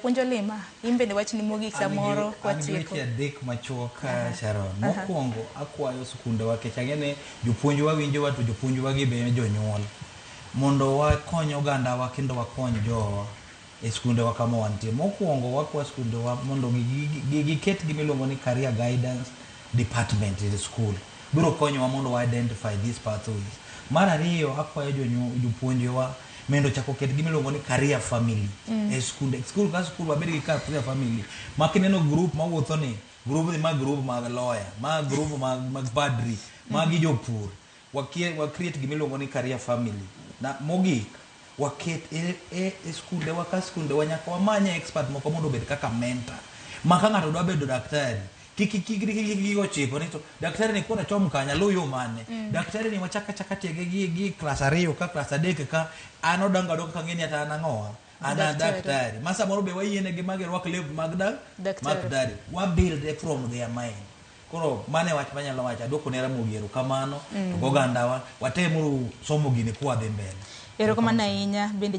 Puonj Olima, in bende wachni mogik samoro An gi kwatieko. weche adek machuok, Sharon. Mokwongo akwayo skundewa nikech ang'e ni jopuonjwa winjowa to jopuonjwa gi be jonyuol. Mondo wakony ogandawa kendo wakony jowa e skundewa kama wantie. Mokwongo wakwa skundewa mondo giket gima iluongo ni career guidance department e school. Biro konyowa mondo wa identify these pathways. Mar ariyo akwayo jopuonjewa mondo ochak oket gima iluongo ni career family e skunde. Skul ka skul wabed gi career family. Ma kineno group mawuotho ni, group ni ma group mag lawyer, ma group mag padri, magi jopur. Wa create gima iluongo ni career family. Na mogik, waket e skundewa ka skundewa nyaka wamanye expert moko mondo obed kaka mentor. Ma ka ng'ato dwa bedo daktari, kik ikikri kik ochiko ni to daktari ni koro chom kanya luw yo mane. Daktari ni wachaka chaka tiege gi klas 2 ka klas 3 ka an odongo adonga ka ng'eni ata an ang'owa. An a Daktari. daktari. Ma samoro be wayienegi ma girwak lewni mag Daktari. Daktari. Wa build it from their mind. Koro mano e wach manyalo wacho. Aduoko ne Ramogi erokamano. To gogandawa watemuru somo gini kwa dhi mbele. Erokamano ahinya bende.